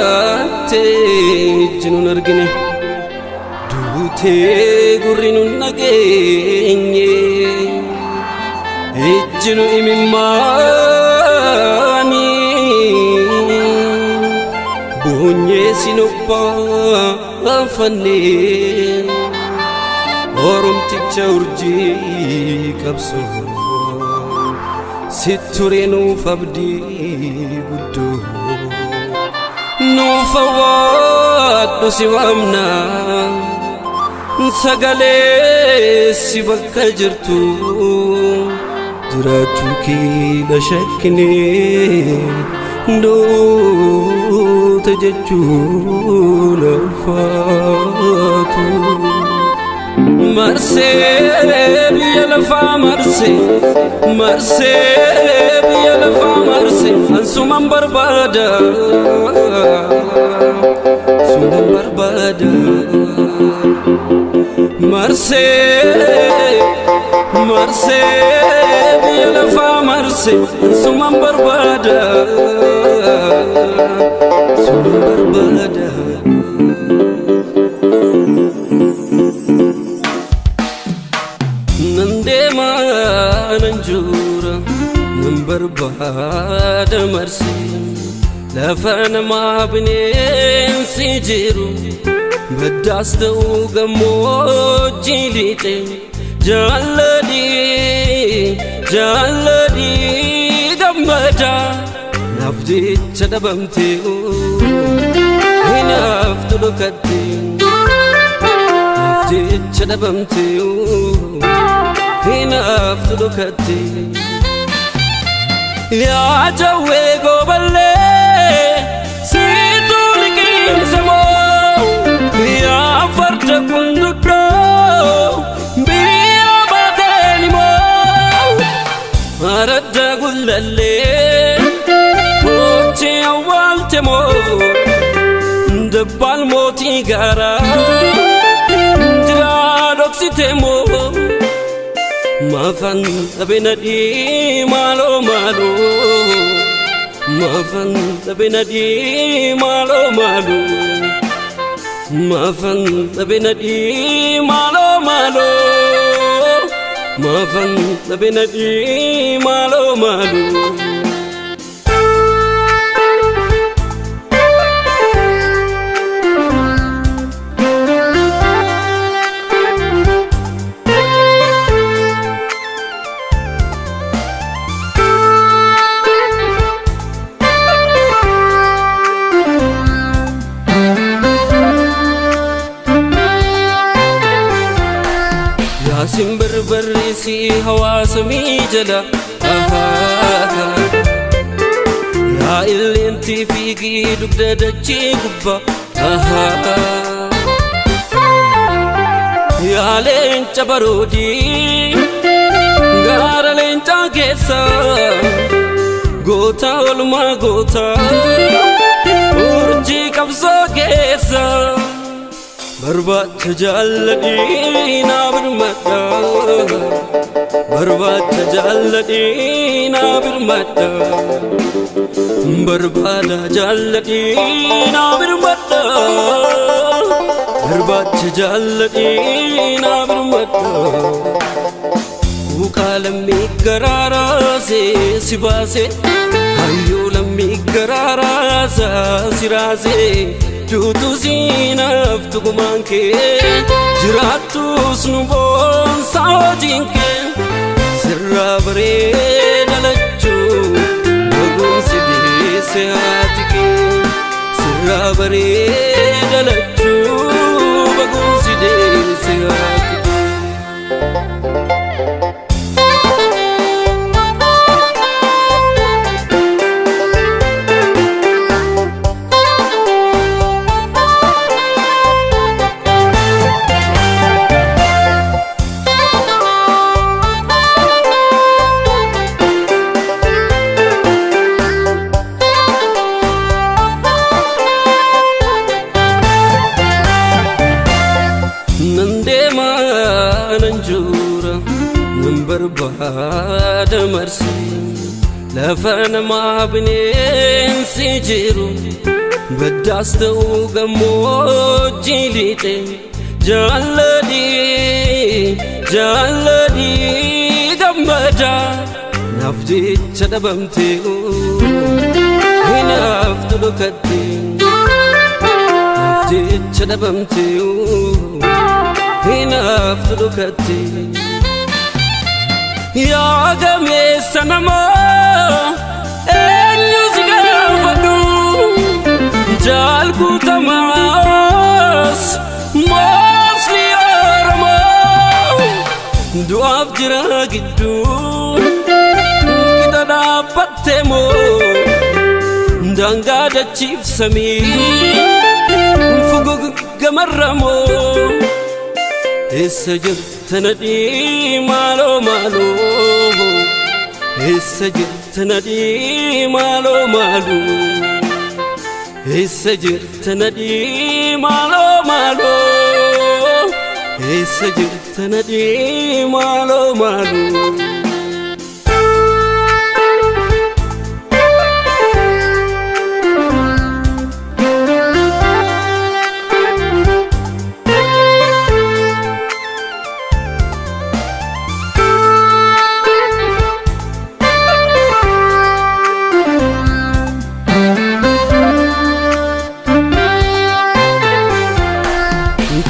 Jiraattee ijji nun argine, duutee gurri nun dhageenye, ijji nu imimmaanii boonyee sin obbaafanne. Oromticha urjii qabsoo, sitti nuuf abdii guddoo, nuuf awwaadhu si waamna, sagalee si bakka jirtu. Jiraachuu kee shakkine, duute jechuun ulfaatu. Marsee biyya lafaa marsee, marsee biyya lafaa marsee, ansuman barbaada, suman barbaada. Marsee, marsee biyya lafaa marsee, ansuman barbaada, suman barbaada. Nan deema, nan jura, nan barbaada marsee lafa namaa bineensi jiru, baddaas ta'uu gammoojjii lixe. Jaalladhii, jaalladhii gammada, naaf jecha dhabamtee hinaaftu dhokatte, naaf jecha dhabamtee hinaaftu dhokatte. Yaa jawwee gooballee, siituu liqimsa moo? Yaa farda kunduddoo, biyya baateen moo? Aradda gullallee hojii awwaalte moo? Dabbaal mootii gaaraa jiraa dhoksite moo? Maafan dhabe nadhii maaloo maaloo, maafan dhabe nadhii maaloo maaloo, maafan dhabe nadhii maaloo maaloo, maafan dhabe nadhii maaloo maaloo. Yaasin barbarreessi hawaasa miijala, yaa illeentii fiigii dugda dachii gubbaa, yaa leenca baroodii gaara leencaa keessa, goota olmaa goota urjii qabsoo keessa. Barbaacha jaalladhii naa birmadha, barbaacha jaalladhii naa birmadha, barbaada jaalladhii naa birmadha, barbaacha jaalladhii naa birmadha. Kuuqaa lammii garaaraasee si baase, hayyuu lammii garaaraasaa si raasee, duutu siinaaf tugumaan kee, jiraattus nu boonsaa hojiin kee. Sirraa bareeda lachuu baguunsi deesse haati kee, sirraa bareeda lachuu baguunsi deesse haati kee. Nan deema, nan jura, nan barbaada marsee Lafa namaa bineensi jiru baddaas ta'uu gammoojjii lixe jaalladhii jaalladhii gammada naaf jecha dhabamtee hinaaftu dhokatte naaf jecha dhabamtee hinaaftu dhokatte. Yaa gameessa namaa eenyu si gaafadhu jaal guutamaas moosni Oromoo du'aaf jira gidduu qixa dhaabbatte moo daangaa dachiif samii fuguggamarra moo eessa jirta nadhii maaloo maaloo eessa jirta nadhii maaloo maaloo eessa jirta nadhii maaloo maaloo eessa jirta nadhii maaloo maaloo.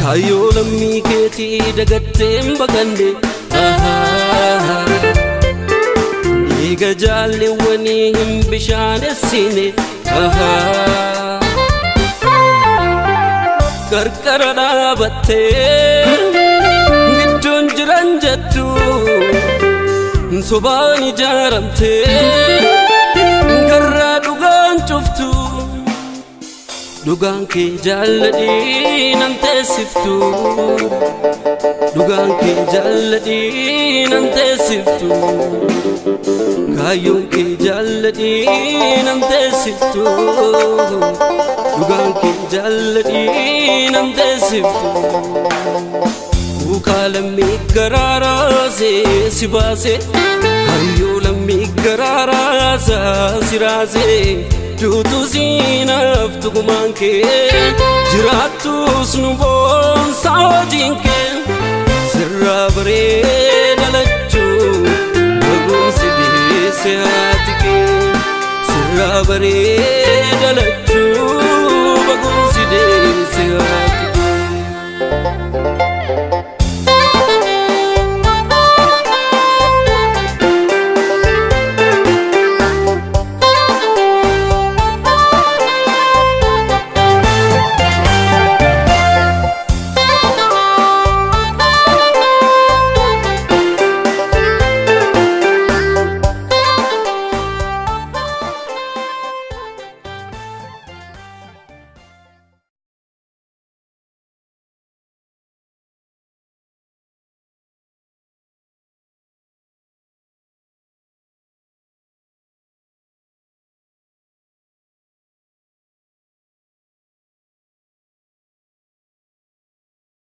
Kaayyoo lammii keetii dagatteen baqanne dhiiga jaalleewwanii hin bishaanessine qarqara dhaabattee gidduun jiran jettu sobaan ijaaramtee garraa dhugaan cuftu. Dhugaan kee jaalladhii nan teessiftu dhugaan kee jaalladhii nan teessiftu kaayyoon kee jaalladhii nan teessiftu dhugaan kee jaalladhii nan teessiftu. Kuukaa lammii garaaraasee si baase hayyuu lammii garaaraasaa si raasee duutu siinaaf tugumaan kee jiraattus nu boonsaa hojiin kee sirraa bareeda lachuu barumsi deesse haati kee sirraa bareeda.